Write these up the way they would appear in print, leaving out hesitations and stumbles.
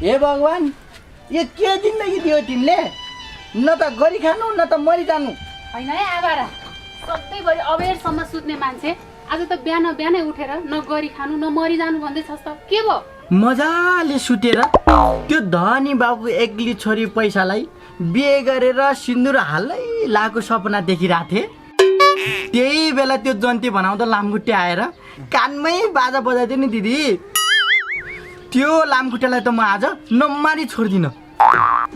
हे भगवान, यो के जिन्दगी दियो तिमीले? न त गरी खानु न त मरि जानु। होइन है आबारा, सधैँभरि अबेरसम्म सुत्ने मान्छे आज त बिहान बिहानै उठेर न गरी खानु न मरि जानु भन्दैछस् त के भयो? मजाले सुतेर त्यो धनी बाबु एक्ली छोरी पैसालाई बिहे गरेर सिन्दुर हालै लाको सपना देखिरहेको थिएँ। त्यही बेला त्यो जन्ती बनाउँदा लामखुट्टे आएर कानमै बाजा बजाइदियो नि दिदी। त्यो लामखुट्टेलाई त म आज नमारी छोड्दिनँ।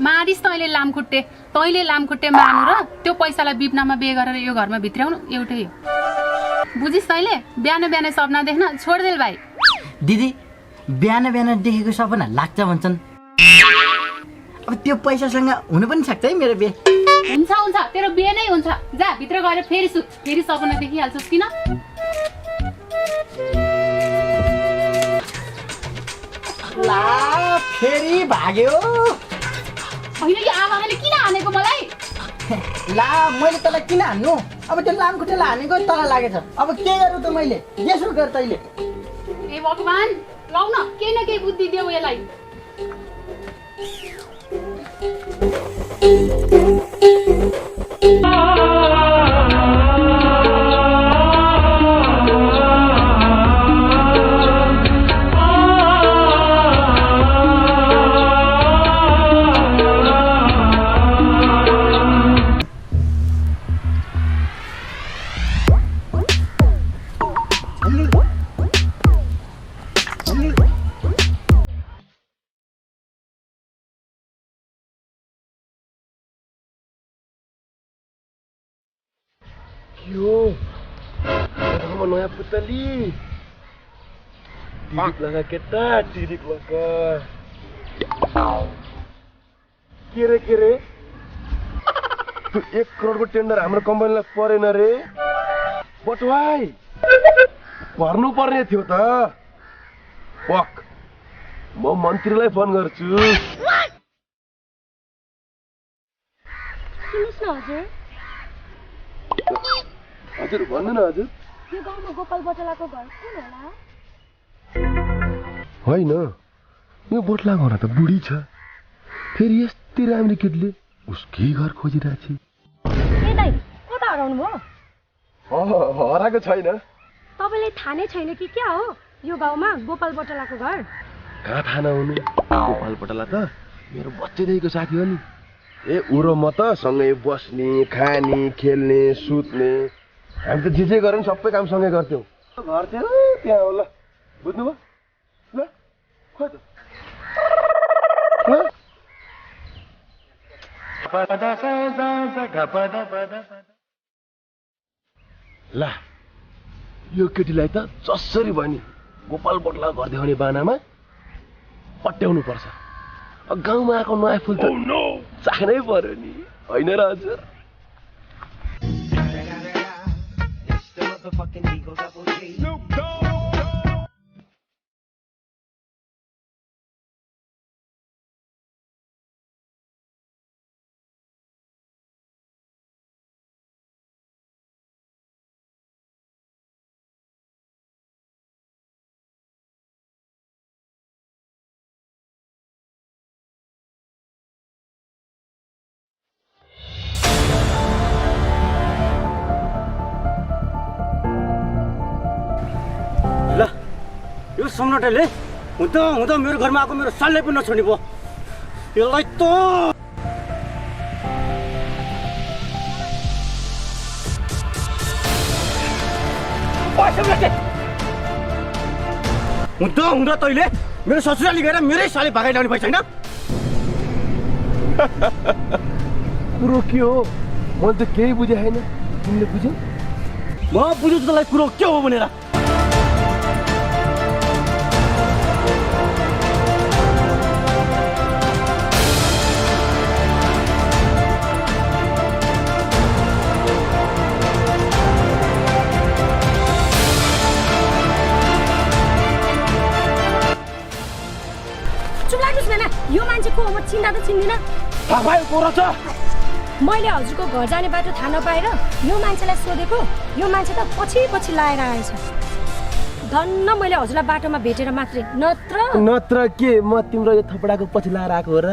मारिस् तैँले लामखुट्टे, तैँले लामखुट्टे मार्नु र त्यो पैसालाई बिपनामा बिहे गरेर यो घरमा भित्र्याउनु एउटै हो। बुझिस् तैँले? बिहान बिहानै सपना देख्न छोडिदेल भाइ। दिदी, बिहान बिहान देखेको सपना लाग्छ भन्छन्। अब त्यो पैसासँग हुनु पनि सक्छ है मेरो बिहे। हुन्छ हुन्छ, तेरो बिहे नै हुन्छ। जा भित्र गएर फेरि सुत, फेरि सपना देखिहाल्छस् किन? ला फेरि भाग्यो। होइन यो आमाले किन हानेको मलाई? ला मैले तँलाई किन हान्नु? अब त्यो लामखुट्टेलाई हानेको तँलाई लागेछ। अब के गरौँ त मैले? यसो गर तैँले। ए भगवान्, लौ न केही न केही बुद्धि देऊ यसलाई। यो नयाँ पुतली टिरिक लगा केटा, टिरिक लगा। के रे 1 करोडको टेन्डर हाम्रो कम्पनीलाई परेन रे बटवाई। पर्नु पर्ने थियो त। पक, म मन्त्रीलाई फोन गर्छु। सुन्नुहोस् न हजुर, हजुर भन्नु न हजुर। यो गाउँमा गोपाल बटलाको घर कुन होला? होइन, यो बटलाको घर त बुढी छ। फेरि यस्तै राम्री केटीले उसकै घर खोजिरहेछ। ए दाइ, कता हराउनु भयो? हराएको छैन। तपाईँलाई थाहा नै छैन कि क्या हो यो गाउँमा गोपाल बटलाको घर? कहाँ थाहा नहुनु? गोपाल बटला त मेरो बच्चैदेखिको साथी हो नि। ए उरो म त सँगै बस्ने, खाने, खेल्ने, सुत्ने, हामी त जे गऱ्यौँ सबै काम सँगै गर्थ्यौँ। घर थियो त्यहाँ हो। ल बुझ्नुभयो? ल खोइ त ल यो केटीलाई त जसरी भयो नि गोपाल बटला घर देखाउने बानामा पट्याउनु पर्छ। गाउँमा आएको नयाँ फुल त चाख्नै पर्यो नि, होइन र हजुर? यो सम्राटले हुँदा मेरो घरमा आएको मेरो सालले पनि नछोड्ने भयो। यसलाई त हुँदा तैँले मेरो ससुराली गएर मेरै साली भगाइलाउने भएछ होइन? कुरो के हो? मैले त केही बुझेँ छैन। तिमीले बुझ्यौ? म बुझ्छु तँलाई कुरो के हो भनेर। यो मान्छे को हो म चिन्दा त चिन्दिनँ। थाहा भयो को रहेछ? मैले हजुरको घर जाने बाटो थाहा नपाएर यो मान्छेलाई सोधेको, यो मान्छे त पछि पछि लाएर आएछ। धन्न मैले हजुरलाई बाटोमा भेटेर मात्रै नत्र के म तिम्रो यो थपडाको पछि लाएर आएको हो र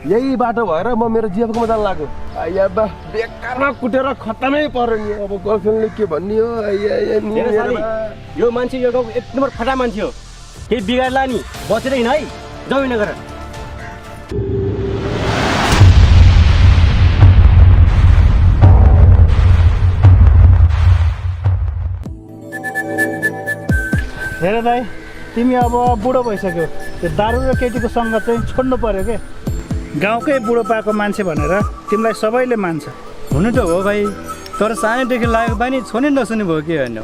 यही बाटो भएर म मेरो जिएफको मजाल लाग्यो आइया बा बेकारमा कुटेर खत्तमै पर्यो नि अब गर्लफ्रेन्डले के भन्ने हो यो मान्छे यो गाउँको एक नम्बर फटा मान्छे हो केही बिगाड्ला नि बचेर हिँड है जाऊ हिँड गर हेर दाइ तिमी अब बुढो भइसक्यो त्यो दारू र केटीको सङ्गत चाहिँ छोड्नु पर्यो के गाउँकै बुढोपाको मान्छे भनेर तिमीलाई सबैले मान्छ हुनु त हो भाइ तर सानैदेखि लागेको बानी छोड्नै नसुन्ने भयो के होइन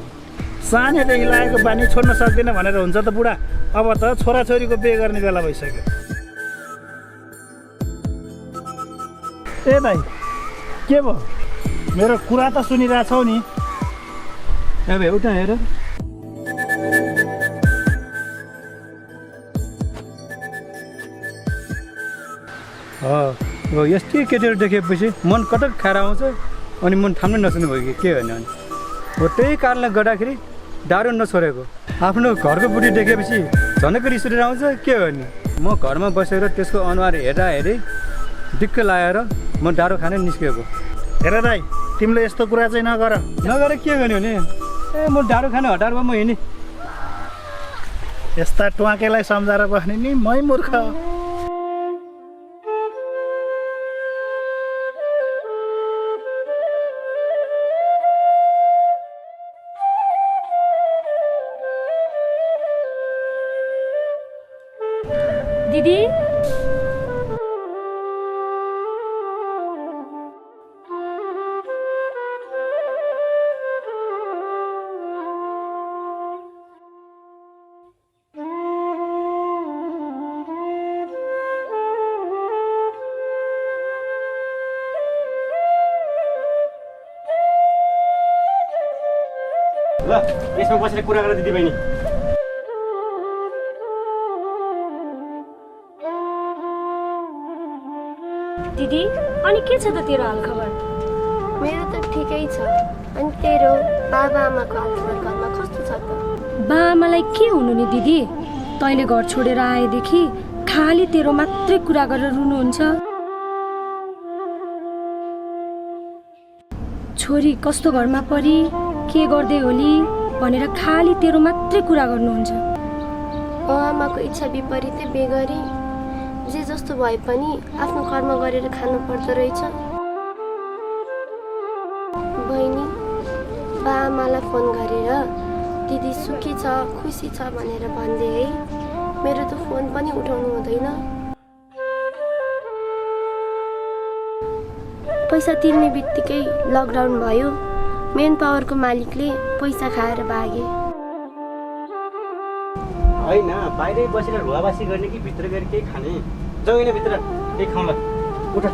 सानैदेखि लागेको बानी छोड्न सक्दैन भनेर हुन्छ त बुढा अब त छोराछोरीको बिहे गर्ने बेला भइसक्यो ए दाइ के भयो मेरो कुरा त सुनिरहेछौ नि ए भाइ उठ हेर हो यस्तै केटीहरू देखेपछि मन कटक खाएर आउँछ अनि मन थाम्नै नसुन्ने भयो कि के होइन अनि हो त्यही कारणले गर्दाखेरि दारू नछोडेको आफ्नो घरको बुढी देखेपछि झनकै रिस उठेर आउँछ के हो नि म घरमा बसेर त्यसको अनुहार हेर्दा हेर्दै दिक्क लागेर म दारू खानै निस्केको हेर दाइ तिमीले यस्तो कुरा चाहिँ नगर के गर्ने भने ए म दारू खान हटाएर म हिँडेँ यस्ता ट्वाकेलाई सम्झाएर बस्ने नि मै मूर्ख दिदी ल यसमा बसेर कुरा गर दिदी बहिनी दिदी अनि के छ त तेरो हालखबर मेरो त ठिकै छ अनि तेरो बाबा आमाको हालखबर घरमा कस्तो छ त बा आमालाई के हुनु नि दिदी तैँले घर छोडेर आएदेखि खाली तेरो मात्रै कुरा गरेर रुनुहुन्छ छोरी कस्तो घरमा परी के गर्दै होली भनेर खाली तेरो मात्रै कुरा गर्नुहुन्छ आमाको इच्छा विपरीतै बिहे गरी जे जस्तो भए पनि आफ्नो कर्म गरेर खानु पर्दो रहेछ बहिनी बा आमालाई फोन गरेर दिदी सुखी छ खुसी छ भनेर भन्दै है मेरो त फोन पनि उठाउनु हुँदैन पैसा तिर्ने बित्तिकै लकडाउन भयो मेन पावरको मालिकले पैसा खाएर भागे होइन बाहिरै बसेर रुवाबासी गर्ने कि भित्र गएर केही खाने जाउँ होइन भित्र केही खाउँला उठ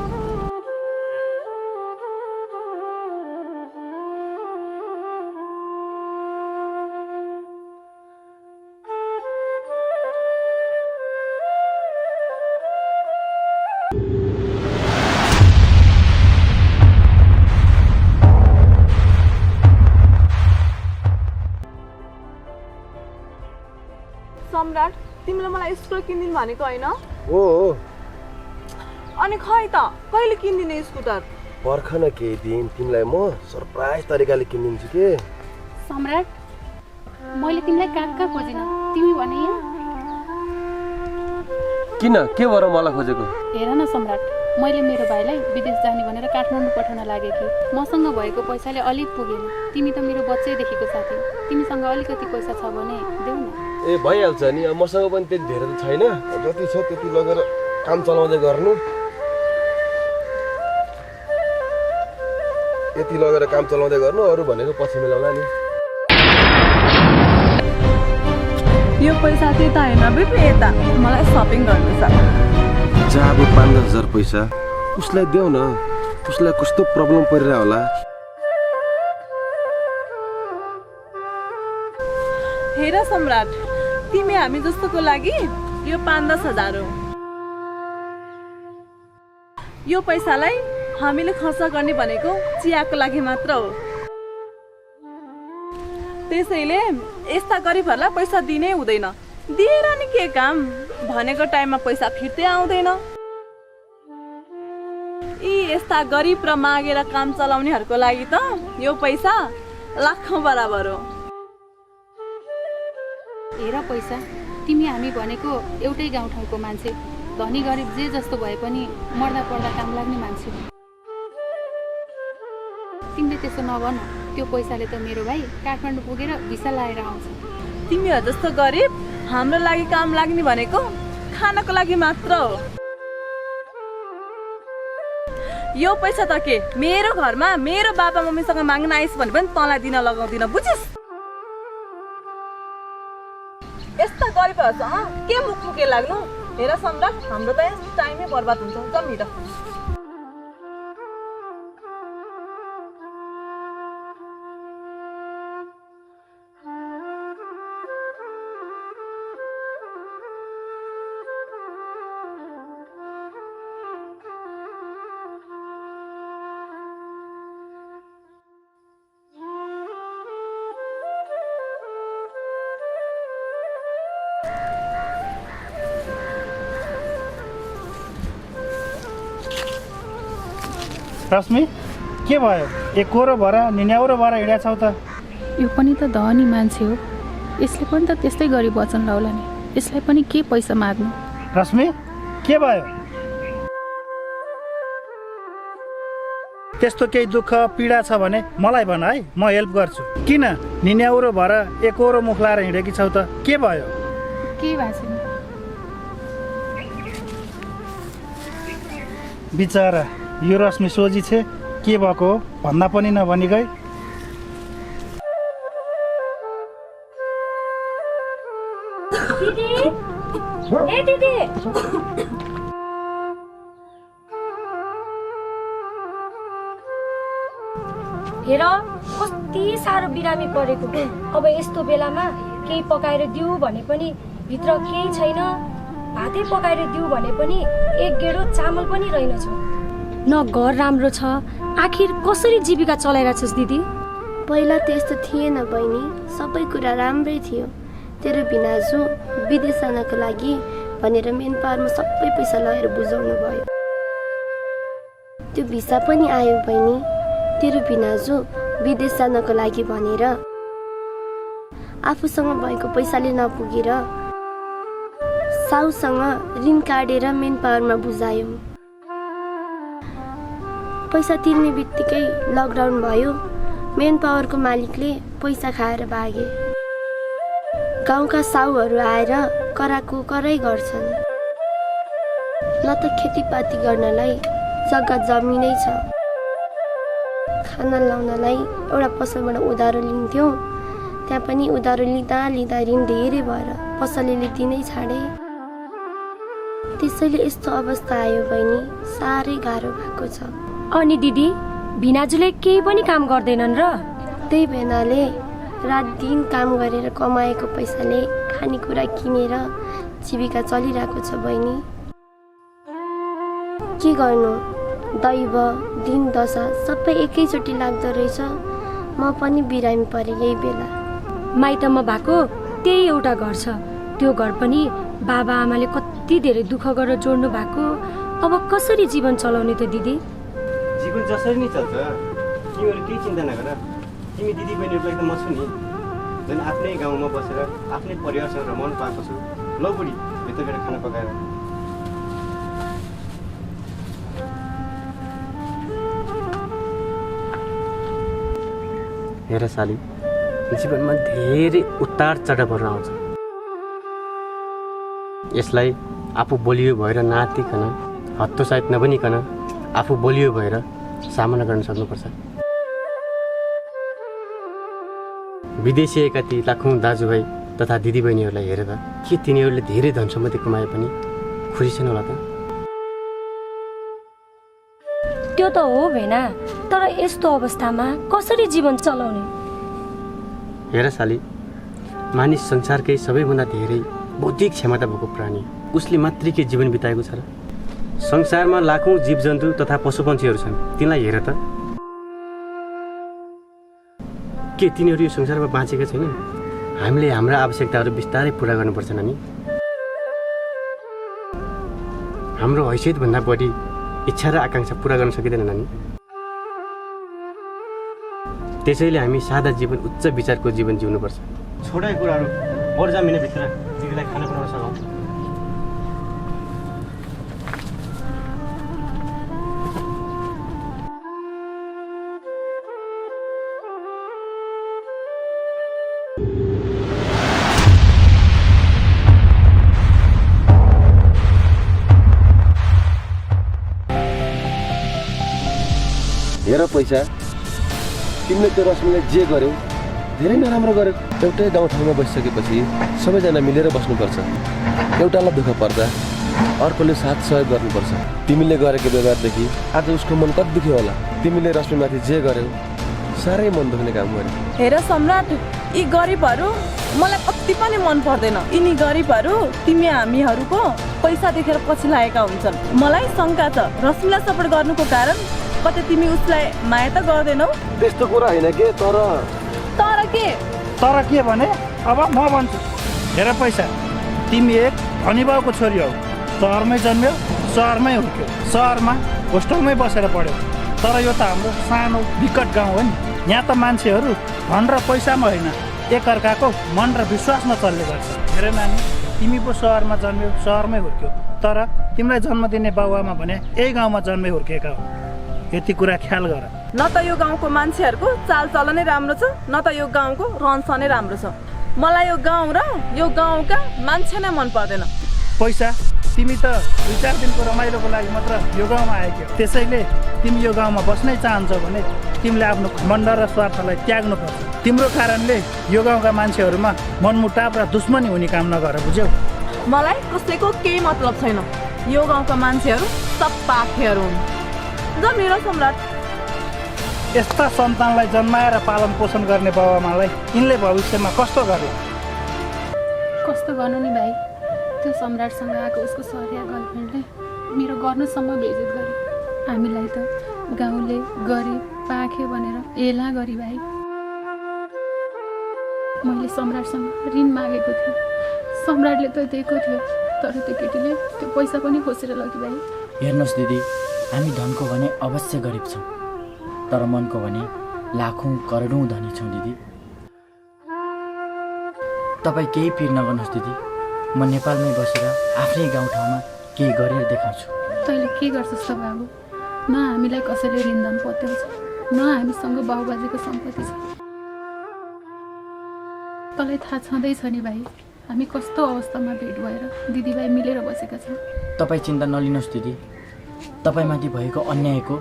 सम्राट तिमीले मलाई स्कुटर किनिदिनु भनेको होइन हो अनि खै त कहिले किनिदिने स्कुटर पर्खन केही दिन तिमीलाई म सरप्राइज तरिकाले किनिदिन्छु के सम्राट मैले तिमीलाई कहाँ कहाँ खोजिनँ तिमी भने यहाँ किन के भएर मलाई खोजेको हेर न सम्राट मैले मेरो भाइलाई विदेश जाने भनेर काठमाडौँ पठाउन लागेँ कि मसँग भएको पैसाले अलिक पुगेन तिमी त मेरो बच्चैदेखिको साथी तिमीसँग अलिकति पैसा छ भने देऊ न ए भइहाल्छ नि मसँग पनि त्यति धेरै त छैन जति छ त्यति लगेर काम चलाउँदै गर्नु यति लगेर काम चलाउँदै गर्नु अरू भनेको पछि मिलाउला नि यो पैसा त्यता होइन बेबी यता मलाई सपिङ गर्नु छ जहाँ अब 5,000 पैसा उसलाई देऊ न उसलाई कस्तो प्रब्लम परिरह होला हेर सम्राट तिमी हामी जस्तोको लागि यो 5-10,000 हो यो पैसालाई हामीले खर्च गर्ने भनेको चियाको लागि मात्र हो त्यसैले यस्ता गरिबहरूलाई पैसा दिनै हुँदैन। दिएर नि के काम, भनेको टाइममा पैसा फिर्तै आउँदैन। यी यस्ता गरिब र मागेर काम चलाउनेहरूको लागि त यो पैसा लाखौँ बराबर हो। हेर पैसा, तिमी हामी भनेको एउटै गाउँठाउँको मान्छे, धनी गरिब जे जस्तो भए पनि मर्दा पर्दा काम लाग्ने मान्छे। तिमीले त्यसो नभन, त्यो पैसाले त मेरो भाइ काठमाडौँ पुगेर भिसा लाएर आउँछ। तिमीहरू जस्तो गरिब हाम्रो लागि काम लाग्ने भनेको खानको लागि मात्र हो। यो पैसा त के मेरो घरमा मेरो बाबा मम्मीसँग माग्न आइस भने पनि तँलाई दिन लगाउँदिन, बुझिस्? यस्ता गरिबहरूसँग के मुखमुखे लाग्नु। हेर सम्राट, हाम्रो त टाइमै बर्बाद हुन्छ। जमिर रश्मि, के भयो? एकोरो भएर निन्याउरो भएर हिँडेको छौ त? यो पनि त धनी मान्छे हो, यसले पनि त त्यस्तै गरी वचन लाउला नि। यसलाई पनि के पैसा माग्नु? रश्मि, के भयो? त्यस्तो केही दुःख पीडा छ भने मलाई भन है, म हेल्प गर्छु। किन निन्याउरो भएर एकोरो मुख लाएर हिँडेकी छौ त? के भयो? के भएको छैन। बिचरा यो रश्मि सोझी छे, के भएको हो भन्दा पनि नभनी गई। दिदी, ए दिदी, हेर कति साह्रो बिरामी परेको। अब यस्तो बेलामा केही पकाएर दिऊ भने पनि भित्र केही छैन, भातै पकाएर दिऊ भने पनि एक गेडो चामल पनि रहेनछ। न घर राम्रो छ, आखिर कसरी जीविका चलाइरहेछस् दिदी? पहिला त यस्तो थिएन बहिनी, सबै कुरा राम्रै थियो। तेरो भिनाजु विदेश जानको लागि भनेर मेन पावरमा सबै पैसा लगेर बुझाउनु भयो। त्यो भिसा पनि आयो बहिनी। तेरो भिनाजु विदेश जानको लागि भनेर आफूसँग भएको पैसाले नपुगेर साउसँग ऋण काटेर मेन पावरमा बुझायो। पैसा तिर्ने बित्तिकै लकडाउन भयो। मेन पावरको मालिकले पैसा खाएर भागे। गाउँका साउहरू आएर कराको कराई गर्छन्। न त खेतीपाती गर्नलाई जग्गा जमिनै छ, खाना लाउनलाई एउटा पसलबाट उधारो लिन्थ्यौँ, त्यहाँ पनि उधारो लिँदा लिँदा ऋण धेरै भएर पसलेले दिनै छाडे। त्यसैले यस्तो अवस्था आयो बहिनी, साह्रै गाह्रो भएको छ। अनि दिदी, भिनाजुले केही पनि काम गर्दैनन् र? त्यही भेनाले रात दिन काम गरेर कमाएको पैसाले खानेकुरा किनेर जीविका चलिरहेको छ बहिनी। के गर्नु, दैव दिन दशा सबै एकैचोटि लाग्दो रहेछ। म पनि बिरामी परेँ यही बेला। माइतमा भएको त्यही एउटा घर छ, त्यो घर पनि बाबा आमाले कति धेरै दुःख गरेर जोड्नु भएको। अब कसरी जीवन चलाउने त दिदी? जीवन जसरी नै चल्छ, तिमीहरू केही चिन्ता नगर। तिमी दिदी बहिनीहरूलाई त म छु नि। झन् आफ्नै गाउँमा बसेर आफ्नै परिवारसँग रमाउनु पाएको छु। ल बुढी, भित्र गएर खाना पकाएर। हेर साली, जीवनमा धेरै उतार चढावहरू आउँछ। यसलाई आफू बलियो भएर नातिकन हतोत्साहित नबनिकन आफू बलियो भएर सामना गर्न सक्नुपर्छ। विदेशिएका ती लाखौँ दाजुभाइ तथा दिदीबहिनीहरूलाई हेरेर के तिनीहरूले धेरै धन सम्पत्ति कमाए पनि खुसी छैन होला त? त्यो त हो भेना, तर यस्तो अवस्थामा कसरी जीवन चलाउने? हेर साली, मानिस संसारकै सबैभन्दा धेरै बौद्धिक क्षमता भएको प्राणी, उसले मात्रै के जीवन बिताएको छ र? संसारमा लाखौँ जीवजन्तु तथा पशुपन्छीहरू छन्, तिनलाई हेर त। के तिनीहरू यो संसारमा बाँचेका छैनन्? हामीले हाम्रा आवश्यकताहरू बिस्तारै पुरा गर्नुपर्छ नानी। हाम्रो हैसियतभन्दा बढी इच्छा र आकाङ्क्षा पुरा गर्न सकिँदैन नानी। त्यसैले हामी सादा जीवन, उच्च विचारको जीवन जिउनुपर्छ। छोडा कुराहरू, बरु जा मिनेभित्र दिदीलाई खाना बनाउन सघाउँ। हेर पैसा, तिमीले त्यो रश्मिले जे गर्यौ धेरै नराम्रो गर्यो। एउटै गाउँठाउँमा बसिसकेपछि सबैजना मिलेर बस्नुपर्छ। एउटालाई दुःख पर्दा अर्कोले साथ सहयोग गर्नुपर्छ। तिमीले गरेको व्यवहारदेखि आज उसको मन कति दुख्यो होला। तिमीले रश्मिमाथि जे गर्यौ साह्रै मन दुख्ने काम गर्यो। हेर सम्राट, यी गरिबहरू मलाई कति पनि मन पर्दैन। यिनी गरिबहरू तिमी हामीहरूको पैसा देखेर पछि लागेका हुन्छन्। मलाई शङ्का छ, रश्मिलाई सपोर्ट गर्नुको कारण कतै तिमी उसलाई माया त गर्दैनौ? त्यस्तो कुरा होइन के, तर के भने अब म भन्छु। हेर पैसा, तिमी एक धनी बाउको छोरी हौ। सहरमै जन्म्यौ, सहरमै हुर्क्यौ, सहरमा होस्टलमै बसेर पढ्यौ। तर यो त हाम्रो सानो विकट गाउँ हो नि। यहाँ त मान्छेहरू धन र पैसामा होइन, एकअर्काको मन र विश्वासमा चल्ने गर्छ। हेर नानी, तिमी पो सहरमा जन्म्यौ, सहरमै हुर्क्यौ, तर तिमीलाई जन्म दिने बाबुआमा भने यही गाउँमा जन्मै हुर्किएका हो। यति कुरा ख्याल गर। न त यो गाउँको मान्छेहरूको चालचलनै राम्रो छ, न त यो गाउँको रहनसहनै राम्रो छ। मलाई यो गाउँ र यो गाउँका मान्छे नै मन पर्दैन। पैसा, तिमी त 2-4 दिनको रमाइलोको लागि मात्र यो गाउँमा आएकी हो। त्यसैले तिमी यो गाउँमा बस्नै चाहन्छौ भने तिमीले आफ्नो घमण्ड र स्वार्थलाई त्याग्नुपर्छ। तिम्रो कारणले यो गाउँका मान्छेहरूमा मनमुटाव र दुश्मनी हुने काम नगर, बुझ्यौ? मलाई कसैको केही मतलब छैन। यो गाउँका मान्छेहरू सब पाखेहरू हुन्। मेरो सम्राट, यस्ता सन्तानलाई जन्माएर पालन पोषण गर्ने बाबुआमालाई यिनले भविष्यमा कस्तो गर्ला? कस्तो गर्नु नि भाइ, त्यो सम्राटसँग आएको उसको सरिया गर्लफ्रेन्डले मेरो गर्नुसम्म बेइज्जत गर्यो। हामीलाई त गाउँले गरिब पाखे भनेर एला गरी भाइ। मैले सम्राटसँग ऋण मागेको थिएँ, सम्राटले त दिएको थियो, तर त्यो केटीले त्यो पैसा पनि खोसेर लग्यो भाइ। हेर्नुहोस् दिदी, हामी धनको भने अवश्य गरिब छौँ, तर मनको भने लाखौँ करोडौँ धनी छौँ दिदी। तपाईँ केही पिर नगर्नुहोस् दिदी, म नेपालमै बसेर आफ्नै गाउँठाउँमा केही गरेर देखाउँछु। तैँले के गर्छस् त बाबु? न हामीलाई कसैले ऋणदान पत्याउँछ, न हामीसँग बाबुबाजेको सम्पत्ति छ। तँलाई थाहा छँदैछ नि भाइ, हामी कस्तो अवस्थामा भेट भएर दिदीभाइ मिलेर बसेका छौँ। तपाईँ चिन्ता नलिनुहोस् दिदी, तपाईँमाथि भएको अन्यायको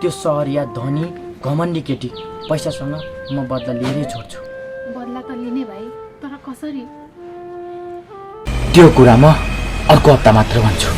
त्यो सहरिया धनी घमण्डी केटी पैसासँग म बदला लिएरै छोड्छु। बदला त लिने भाइ, तर कसरी? त्यो कुरा म अर्को हप्ता मात्र भन्छु।